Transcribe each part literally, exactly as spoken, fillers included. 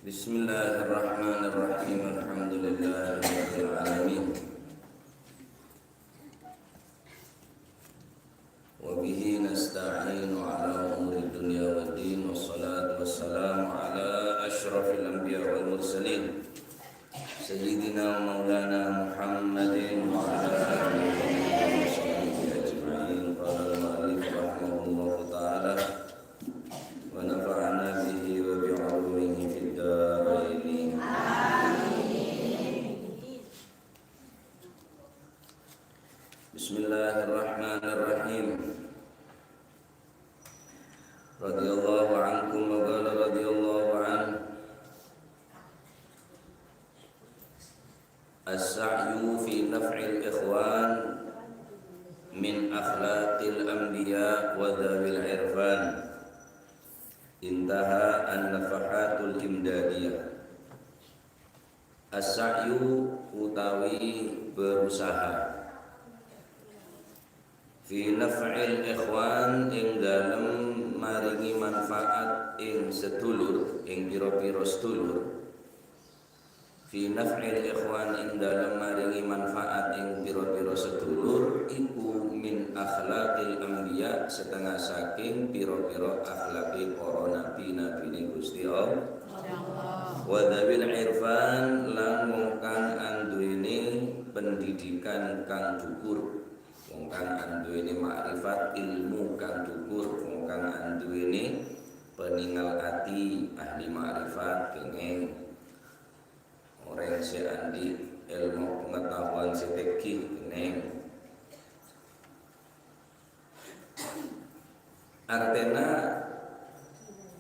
Bismillahirrahmanirrahim. Alhamdulillahirabbil alamin. Wa bihi nasta'inu ala umuri dunya waddin. Wassalatu wassalamu ala asyrafil anbiya wal mursalin. Sayyidina wa maulana Muhammadin wa ala alihi wa sahbihi ajma'in. Qala al-mu'allif rahimahullahu ta'ala. Wa nafa'ana bihi wa bi ulumihi fid daraini. Amin. Bismillahirrahmanirrahim. Radhiyallahu ankum wa qala radhiyallahu anhu. As-sa'yu fi naf'il ikhwan min akhlaqil anbiya wa dzawil irfan. Intaha an-nafahatul imdadiyah. As-sa'yu utawi berusaha. Fi naf'il ikhwan, ing dalem maringi manfaat ing sedulur, ing pira-pira sedulur. Fi naf'il ikhwan, ing dalem maringi manfaat ing pira-pira sedulur, iku min akhlaqil anbiya, setengah saking pira-pira akhlake para nabi-nabine Gusti Allah. Wa dzawil irfan, lan wong kang anduweni pendidikan kang dhukur, wong kang anduweni ma'rifat, ilmu kang dhukur, wong kang anduweni peningal ati, ahli ma'rifat, kengeng. Oreng se andhi' elmo pengetahuan se tenggi, kenneng. Artena,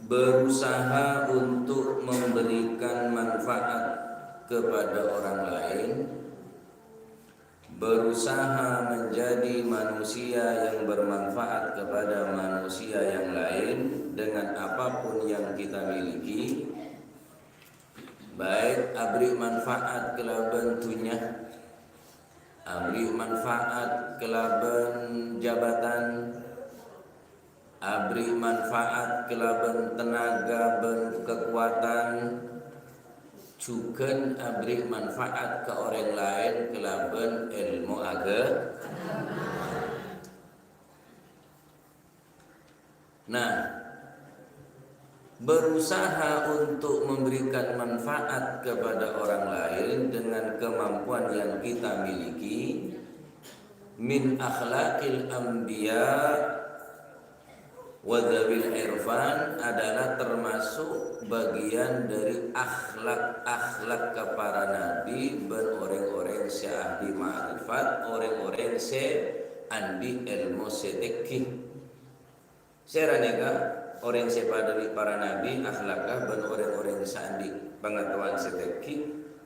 berusaha untuk memberikan manfaat kepada orang lain, berusaha menjadi manusia yang bermanfaat kepada manusia yang lain dengan apapun yang kita miliki, baik aberri' manfaat kalaban dunnya, aberri' manfaat kalaban jabatan, aberri' manfaat kalaban tenaga ban kakowadhân, jugan aberri' manfaat ka oreng laen kalaban elmo aga-, Nah, berusaha untuk memberikan manfaat kepada orang lain dengan kemampuan yang kita miliki, min akhlaqil anbiya wa dzawil irfan, adalah termasuk bagian dari akhlak-akhlak ka para nabi ban oreng-oreng se ahli ma'rifat, oreng-oreng se andhi' elmo se tenggi. Sera neka oreng se padha bi' para nabi akhlakka ban oreng-oreng se andhi' pangataowan se tenggi,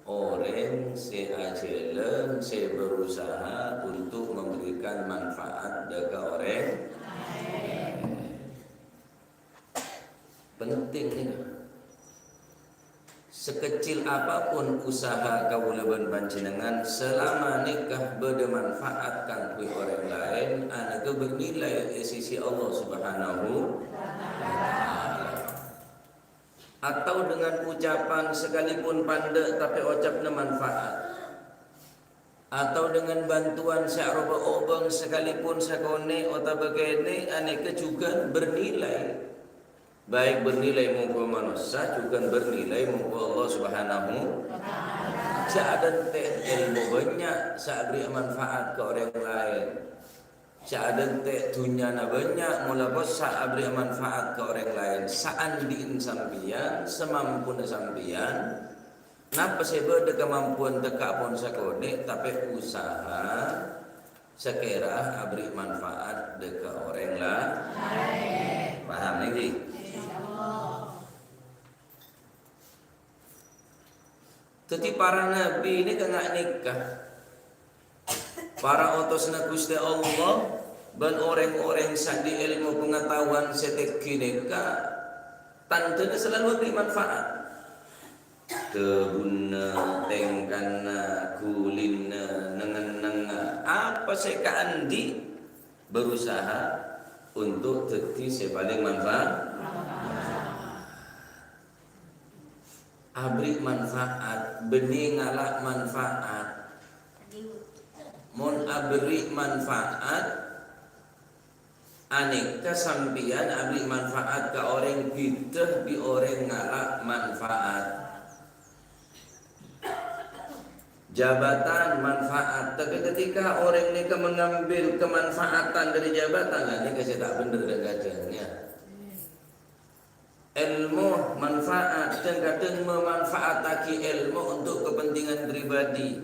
oreng se ajalan, se berusaha untuk memberikan manfaat dha' ka oreng. Penting neka. Sekecil apapun usaha kaula ban panjenengan, selama neka badha manfaat kaangguy oreng laen, aneka bernilai e sisi Allah Subhanahu wa Ta'ala. Atau dengan ucapan sekalipun pandek, tapi ocapna manfaat. Atau dengan bantuan se aropa obang sekalipun sakone' otaba kene', aneka juga bernilai. Baik bernilai mongko manossa, juga bernilai mongko Allah Subhanahu wa Ta'ala. Sa'adante' elmo bannya', sa' aberri' manfaat ka oreng laen. Sa'adante' dunnyana bannya', mola possa aberri' manfaat ka oreng laen. Saandhi'en sampeyan, samampuna sampeyan, Napa se badha kamampuan tekka' pon sakone', tape usaha sakera aberri' manfaat dha' ka oreng la-, paham ngghi? Daddi, para nabi neka nga' neka. Para otosna Guste Allah ban oreng-oreng se andhi' elmo pangataowan se tenggi neka tandhana salalu aberri' manfaat. Dhâbuna, tengkana, ghulinna, neng-ennengnga, apa se ekaandhi' berusaha untuk daddi se paleng manfaat. Aberri' manfaat, bânnè ngala' manfaat. Mon aberri' manfaat, anèka sampèyan aberri' manfaat ka orèng bhidhâ bi' orèng ngala' manfaat. Jabatan manfaat, tapè ketika orèng nèka mengambil kemanfaatan dari jabatan, la nèka sè ta' bhendher dhâng-kadhâng, ya. Èlmo manfaat, dhâng-kadhâng memanfaataghi èlmo untuk kepentingan pribadi.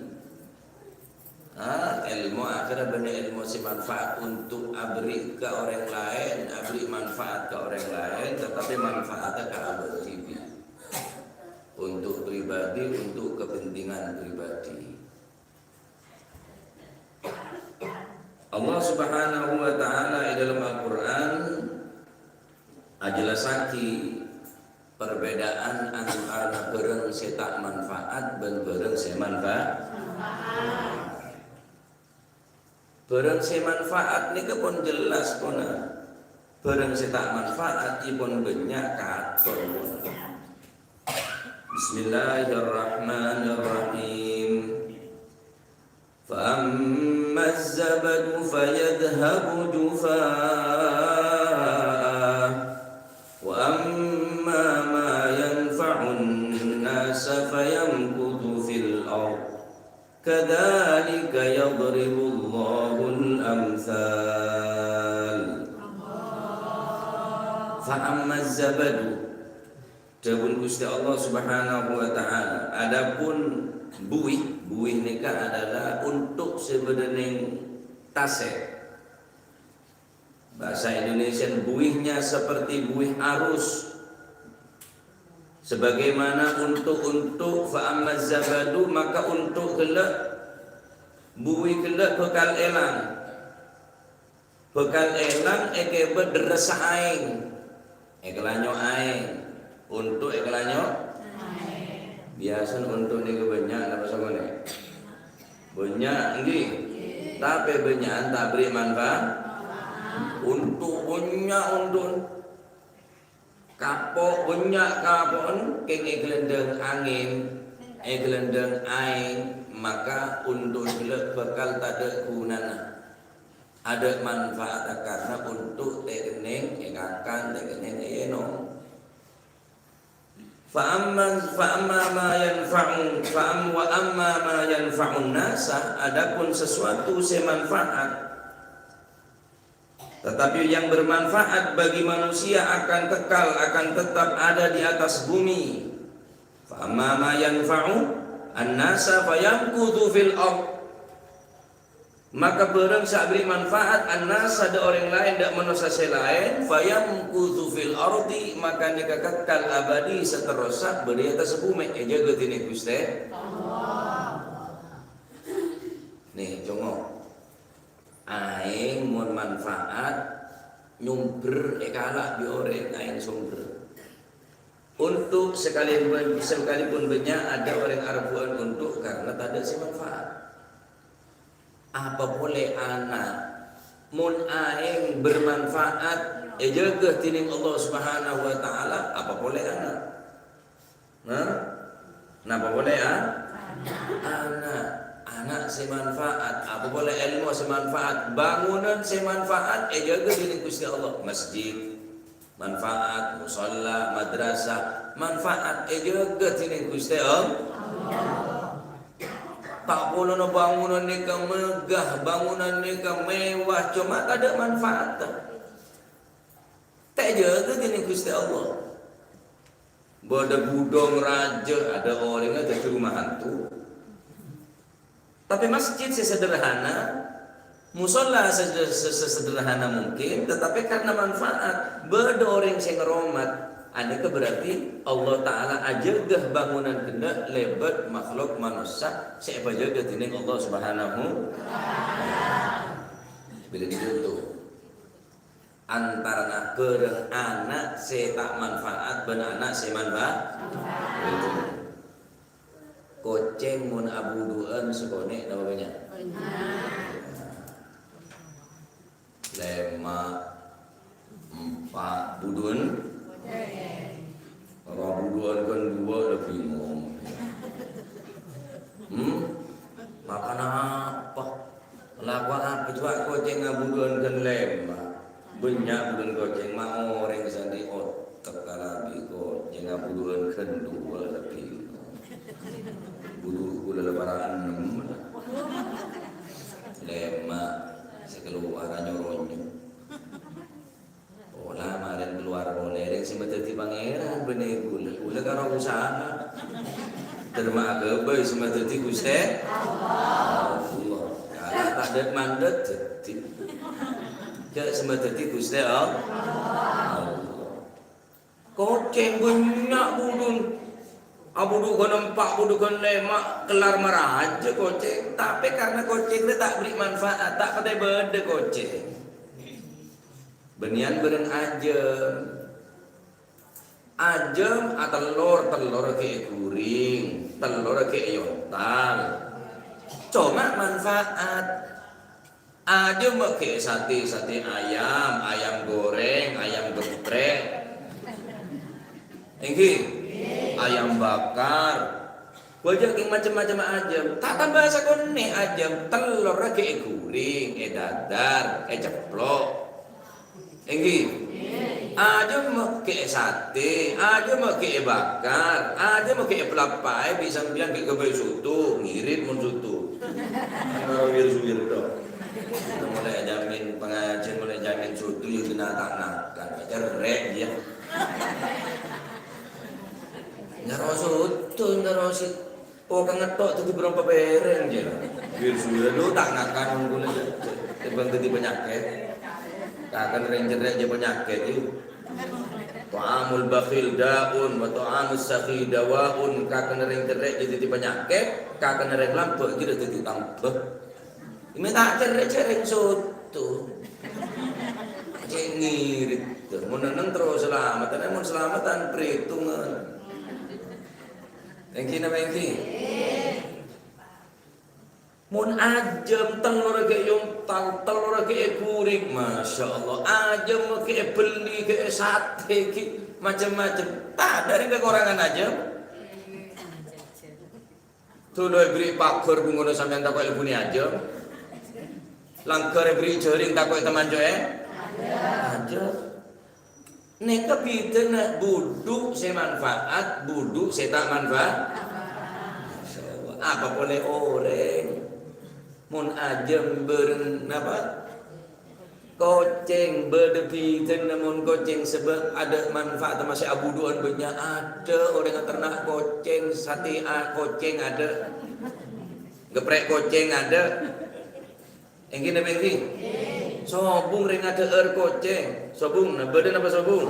Ah, èlmo akhirnya bânnè èlmo sè manfaat untuk aberri' ka orèng laèn, aberri' manfaat ka orèng laèn, tetapi manfaatnya ka abâ' dhibi'. Untuk pribadi, untuk kepentingan pribadi. Allah Subhanahu wa Ta'ala è dâlem Al-Qur'an ajellassaghi perbedaan antara bhârâng sè ta' manfaat bân bhârâng sè manfaat. Bhârâng sè manfaat nèka pon jelas, pona. Bhârâng sè ta' manfaat, iyâ pon bânnya' katon, pona. Bismillahirrahmanirrahim. فأما الزبد فيذهب جفاء، وأما ما ينفع الناس فيمكث في الأرض، كذلك يضرب الله الأمثال. فأما الزبد. Dhâbuna Ghustè Allah Subhanahu wa Ta'ala, adapun buih, buih nèka adalah untu' sè bâdâ neng tasè'. Bahasa Indonesianya buihnya seperti buih arus. Sebagaimana untu'-untu', fa amma zabadu, maka untu' ghellâ', buih ghellâ' bhâkal èlang. Bhâkal èlang èghibâ dherressa aèng. Èkalanyo' aèng. Untu' èkalanyo'? Biyasana untu' nèka bânnya' napa sakonè'? Bânnya', ènggi. Tapè bânnya'an ta' aberri' manfa-, untu' bânnya', untu'. Kapo' bânnya' kapo'en kèng èghelendhâng angèn, èghelendhâng aèng, maka untu' ghellâ' bhâkal tadâ' ghunana. Adâ' manfaat karna untu' ta' kennèng èkakan, ta' kennèng èènom. Fa amma, fa amma ma yanfa'u, fa am-, wa amma ma yanfa'un nasa, adapun sesuatu sè manfaat, tetapi yang bermanfaat bagi manusia akan kekal, akan tetap ada di atas bumi. Fa amma ma yanfa'u an-nasa fayamkuthu fil ard. Maka bhârâng sè aberri' manfaat an-nasa dâ' orèng laèn, dâ' manossa sè laèn, fayamkuthu fil ardi, maka nèka kekal abadi saterrossa bâdâ è attas bhumè, èjâgâ dhinèng Ghustè Allah. Nè, congo. Aèng mon manfaat, nyombher èkala' bi' orèng, aèng sombher. Untu' sakali-, sakalipun bânnya' adâ' orèng arebbu'ân untu' karna tadâ' sè manfaat. Apa polè ana'? Mon aèng bermanfaat, èjâgâ dhinèng Allah Subhanahu wa Ta'ala, apa polè ana'? Hah? Napa polè, ya? Ana'. Ana' sè manfaat. Apa polè èlmo sè manfaat. Bangunan sè manfaat èjâgâ dhinèng Ghustè Allah. Masjid, manfaat. Musholla, madrasah, manfaat. Èjâgâ dhinèng Ghustè Allah. Ta' polana bangunan nèka megah, bangunan nèka mewah, coma tadâ' manfaat. Ta' èjâgâ dhinèng Ghustè Allah. Bâdâ budong rajâ, adâ' orèngnga dhâddhi rumah hantu. Tapè masjid sè sederhana, musholla sè, sè, sè sederhana mungkin, tetapi karena manfaat, bâdâ orèng sè ngaromat, anèka berarti Allah Ta'ala ajâgâ bangunan ghellâ' lèbât makhluk manossa sè èpajâgâ dhinèng Allah Subhanahu wa Ta'ala. Bilâ conto. Antarana bhârâng ana' sè ta' manfaat bân ana' sè manfaat. Kocèng mon abudhu'ân sakonè' napa bânnya'? Lèma', empa', budhu'ân. Abudhu'ân ghân duwâ' la bingung. Hmm? Makana apa? Lakowa apa coba kocèng abudhu'ân ghân lèma'? Bânnya' budhu'ân kocèng, ma' orèng sè andi' otek kalabi kocèng abudhu'ân ghân duwâ' la bingung. Budhu' kaulâ la para' ennem. Lèma' sè kalowar nyo-ronyo. Pola marèn kalowar polè, rèng sè madhâddhi pangèran bânnè kaulâ. Kaulâ karo usaha. Dhârma aghâbây sè madhâddhi Ghustè Allah. Kala ta' dâ'-mandât dhâddhi. Jhâ' sè madhâddhi Ghustè Allah. Kocèng bânnya' budhu'ân. Abudhu' ghân empa', budhu' ghân lèma', kellar marajâ kocèng. Tapè karna kocèng rè ta' bherri' manfaat, ta' patè bâdâ kocèng. Bânnèyan bârâng ajâm. Ajâm atellor, tellorra ghi' èghuring, tellorra ghi' èyontal. Coma manfaat. Ajâm ghi' satè, satè ayam, ayam goreng, ayam geprek. Èngghi? Ayam bakar. Bâjâ' kèng macem-macem ajâm. Ta' tamba sakonè' ajâm, tellorra ghi' èghuring, èdadar, ècepplok. Èngghi? Ajâm ghi' satè, ajâm ghi' èbakar, ajâm ghi' èpalappaè bi' sampèyan ghi' ghâbây soto, ngirit mon soto. Karo wir-suwir tok. Molaè jamin pangajiân, molaè jamin soto, ya kèng ta' ngakan. Cerrè' iyâ. Nyaro soto, nyaro si-, oh, kang ngettok dhâddhi bârâmpa pèrèng, jâ. Wir-suwir lu ta' ngakan mon kaulâ, jâ. Tèmbhâng dhâddhi panyakèt. Kakèn rèng cerrè' jâ panyakèt, yu. Ta'amul bakhil da'un wa ta'amus sakhi dawa'un. Kakèn rèng cerrè' jâ dhâddhi panyakèt, kakèn rèng lambâ' jâ dhâddhi tambâ. Mè' ta' cerrè' jâ rèng soto. Cè' ngirit. Mon neng terro salamet, mon salametan perhitungan. Èngghi napa èngghi? Mon ajâm tellorra ghi' èyontal, tellorra ghi' èghuring, masya Allah. Ajâm ghi' èbelli, ghi' satè, ghi' macem-macem. Tadâ' rèng kakorangan ajâm. Dulur èberri' paghâr bhungona sampèyan tako' èbunè ajâm. Langghâr èberri' jhâring tako' ètemman co'è ajâm. Nèka bhidhâna budhu' sè manfaat, budhu' sè ta' manfaat. Masya Allah. Apa polè orèng? Mon ajâm bârâng napa? Kocèng bâdâ bhidhâna mon kocèng, sabâb adâ' manfaat, masè abudhu'ân bânnya'. Adâ' orèng aterna' kocèng, satè a-, kocèng adâ'. Geprek kocèng adâ'. Èngghi napa èngghi? Sobung rèng adhâ'âr kocèng. Sobung, na-, bâdâ napa sobung?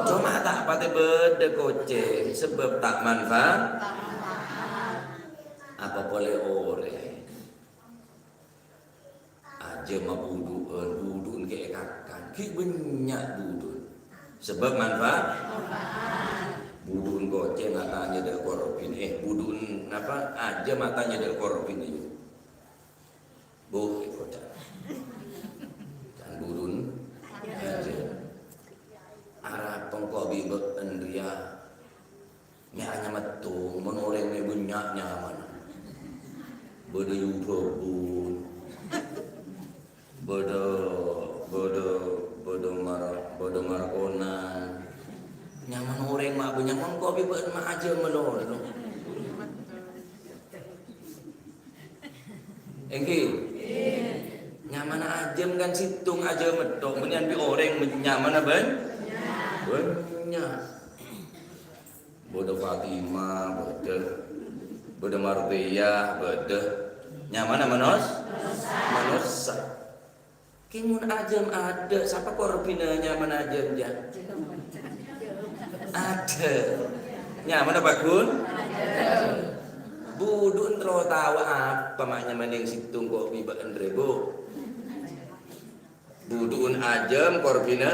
Coma ta' patè bâdâ kocèng, sabâb ta' manfa-, apa polè orèng. Ajâm abudhu'ân, budhu'ân ghi' èkakan, ghi' bânnya' budhu'ân. Sabâb manfa-, budhu'ân kocèng atanya dâ' korbin, eh, budhu'ân napa, ajâm atanya dâ' korbin, ayo. Bu, èkoca'. Can budhu'ân ajâm. Arapa engko' bi' bâ'en rèya mè' anyama tong, mon orèng mè' bânnya' nyamana. Bâdâ Yubabun. Bâdâ, bâdâ, bâdâ Mar-, bâdâ Markona. Nyamana orèng ma' bânnya', mon engko' bi' bâ'en ma' ajâm malolo. Èngghi? Nyamana ajâm kan sèttong ajâm tok, mendingan bi' orèng men-, nyamana bân-, bânnya'. Bâdâ Fatimah, bâdâ. Bâdâ Marthiyah, bâdâ. Nyamana manos-, manossa. Kèng mon ajâm adâ', sapa korbina nyamana ajâm, jâ? Adâ'. Nyamana paghun? Budhu'en terro tao apa ma' nyamana sèttong ko' bi' bâ'en rè, Bu? Budhu'en ajâm, korbina?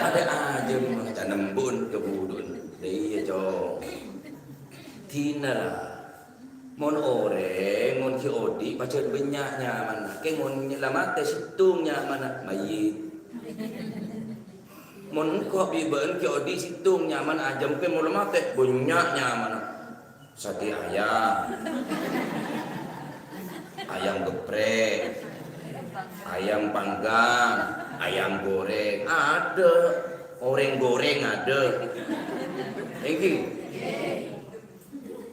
Adâ' ajâm, can embu'en ka budhu'en. Lha iyâ, Cong. Dina la. Mon orèng, mon ghi' odi', pajhât bânnya' nyamana. Kèng mon la matè, sèttong nyamana, mayyit. Mon engko' bi' bâ'na ghi' odi' sèttong nyamana ajâm, pè mola matè, bânnya' nyamana. Sate ayam, ayam geprek, ayam panggang, ayam goreng, ada. Orèng goreng ada. Èngghi.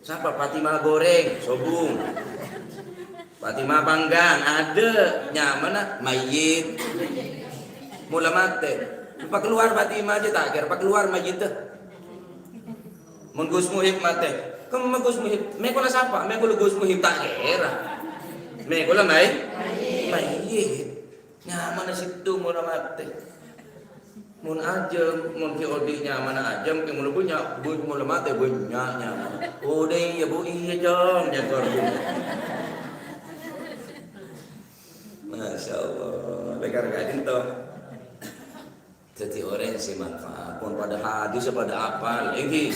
Sapa? Fatimah goreng, sobung. Fatimah panggang, ada. Nyamana mayyit. Mola matè. Pakalowar Fatimah jâ' ta' kèra, pakalowar mayyitta. Mon Gus Muhib matè, kemma Gus Muhib? Mè' kola sapa? Mè' kola Gus Muhib ta' kèra. Mè' kola may-, mayyit. Nyamana sèttong mola matè. Mon ajâm, mon ghi' odi' nyamana ajâm, kè mola bânnya', bân-, mola matè bânnya' nyamana. Odi' iyâ, Bu, iyâ, Cong, nyakor, Bu. Masya Allah, lèkar ka'dinto. Dhâddhi orèng sè manfaat, pon padâ hadis, padâ apal, èngghi.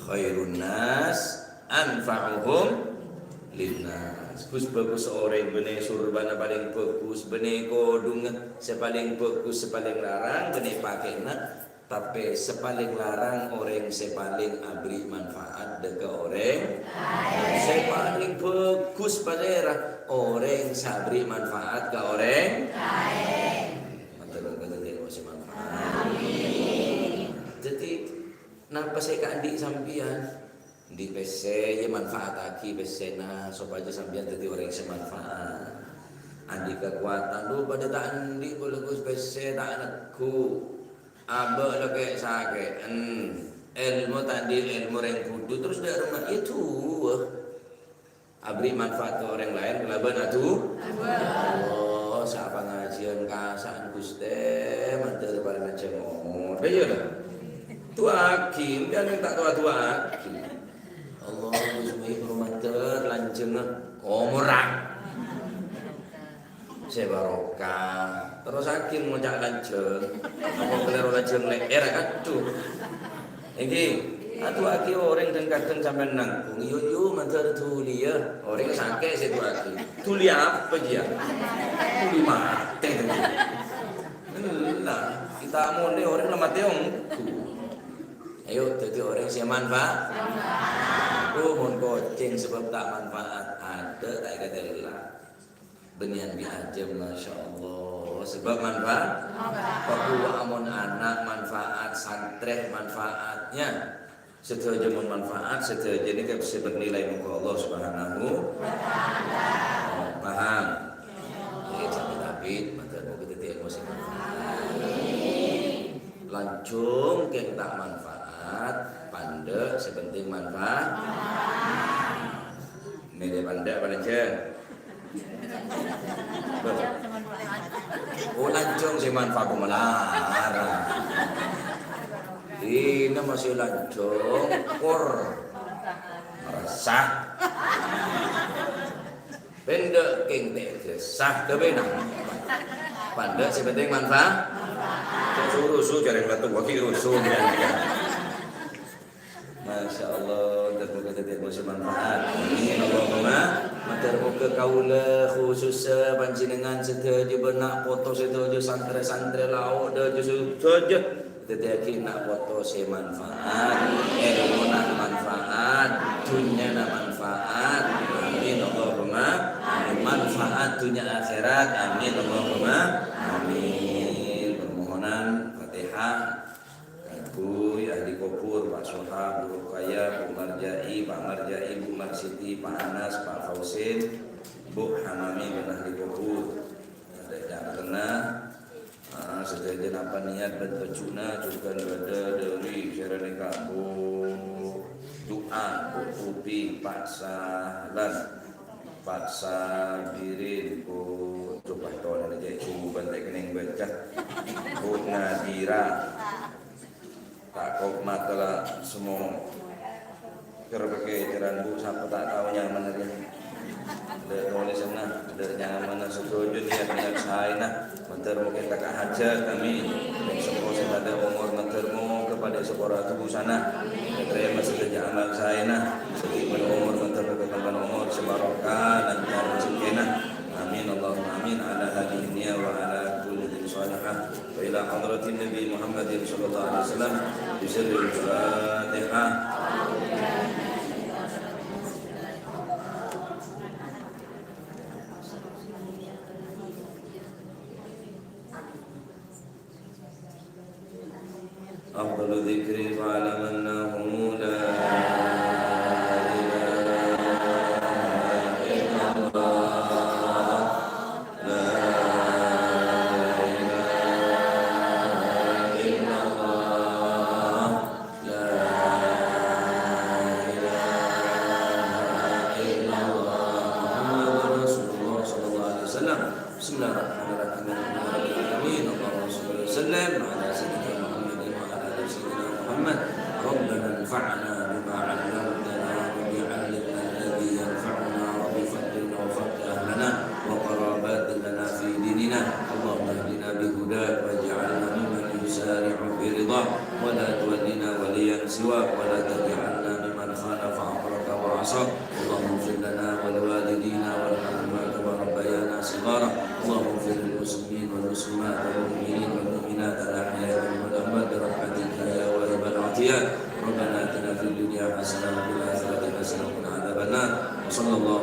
Khairun nas anfa'uhum linnas. Gus-bhâgus orèng bânnè sorbana palèng bhâgus, bânnè kodhungnga sè palèng bhâgus, sè palèng larang bânnè pakè'na, tapè sè palèng larang orèng sè palèng aberri' manfaat dâ' ka orèng sè palèng bhâgus, Pasèra? Orèng sè aberri' manfaat ka orèng. Mator moga dhâddhi èlmo sè manfaat. Dhâddhi, napa sè èkaandi' sampèyan? Andi' pèssè, ya manfaataghi pèssèna, sopajâ sampèyan dhâddhi orèng sè manfaat. Andi' kakowadhân, lu padâ ta' andi' polè Gus, pèssè ta' neggu'. Abâ' la kè-, sakè'en. Èlmo ta' andi' èlmo rèng budhu, terros dâ' remma, ya duwâ. Aberri' manfaat ka orèng laèn kalabân adu-, Allah, sè apangajiyân kasa'an Ghustè, mandhâr parèng lanjhâng omor. Iyâ, la? Du'aaghi, sampèyan ta' towa du'aaghi. Allah, Ghustè, mandhâr lanjhângnga omorra. Sè barokah. Terrosaghi ngoca' lanjhâng. Apa kalèro lanjhâng lè'èr, adhu. Èngghi, adu'aaghi orèng dhâng-kadhâng sampèyan nangghung. Iyâ, iyâ, mandhâr dhuli, yâ. Orèng sakè' sè du'aaghi. Dhuli apa, jiyâ? Dhuli matè, dhuli. Ella, kita molè orèng la matè ongghu. Ayo, dhâddhi orèng sè manfa-, oh, mon kocèng sabâb ta' manfaat, adâ' ta' èkatella. Bânnèyan bi' ajâm, masya Allah. Sabâb manfaat. Manfaat. Padâ amon ana' manfaat, santrè manfaat, yâ. Sadhâjâ mon manfaat, sadhâjâ nèka bisa bernilai mongko Allah Subhanahu wa Ta'ala. Paham? Oke, sampai tapi, mandhâr moga dhâddhi èlmo sè manfaat. Lanjhâng kèng ta' manfaat, pandâ' sè penting manfaat. Mèlè pandâ' apa lanjhâng? Oh, lanjhâng sè manfaat malarat. Dina masih lanjhâng, kor. Resah. Pandâ' kèng tè' resah, kabina. Pandâ' sè penting manfaat. Suruh-suruh jârèng la towa ghi' rusuh. Masya Allah, mandhâr moga dhâddhi èlmo sè manfaat. Amin, Allahumma. Mandhâr moga kaulâ khusussa panjhennengngan sadhâjâ bân na' poto sadhâjâ, santrè-santrè lao' sadhâjâ, sadhâjâ dhâddhiyâghi na' poto sè manfaat, èlmona manfaat, dhunnyana manfaat. Amin, Allahumma. Amin. Manfaat dhunnya akhèrat. Amin, Allahumma. Amin. Permohonan Fatihah. Kaangghuy ahli kubur, Pak Sohab, Bu Rukaya, Bu Marjai, Pak Marjai, Bu Marsiti, Pak Anas, Pak Fausin, Bu Hamami, bân ahli kubur. Adâ' ca'na, ah, sadhâjâ napa niyat bân tojjhuna, jhughân bâdâ dâri sèrèna kabbhi. Du'a, Bu Tuti, Pak Sahlan. Pak Sabirin, Bu, coba tolong aja, Bu, bantai kening baca. Bu Nadira. Tak kok mata lah semua. Kira pakai jalan, Bu, siapa tak tahu nyaman aja. Ada tulisannya, ada nyaman, setuju niat-niat saya, nah. Mandhâr moga èteka hajat, amin. Rèng seppo sè padâ omor mandhâr moga padâ èsapora dhusana. Ètarèma sadhâjâ amal saèna. Sè ghi' bân omor mandhâr moga kembhâng omor sè barokah, lancar rejekkèna. Amin, Allahumma amin. Ala hadhihi niyah wa ala kulli وإلى حضرة النبي محمد صلى الله عليه وسلم بسر الفاتحة. أفضل الذكر فاعلم أنه لا إله إلا الله. لا إله إلا الله. لا إله إلا الله. محمد رسول الله صلى الله عليه وسلم. بسم الله الرحمن الرحيم. الحمد لله رب العالمين. اللهم صل وسلم على سيدنا محمد وعلى آل سيدنا محمد. ربنا انفعنا بما علمتنا وبعلمنا الذي ينفعنا وبفضلنا وفضل أهلنا وقرابات لنا في ديننا. اللهم اهدنا بهداك واجعلنا ممن يسارع في رضاك ولا تولنا وليا سواك ولا تجعلنا ممن خالف أمرك وعصاك. اللهم اغفر لنا ولوالدينا وارحمهما كما ربيانا صغارا. اللهم اغفر للمسلمين والمسلمات والمؤمنين والمؤمنات الأحياء منهم والأموات برحمتك يا واهب العطيات. ربنا آتنا في الدنيا حسنة وفي الآخرة حسنة وقنا عذاب النار. وصلى الله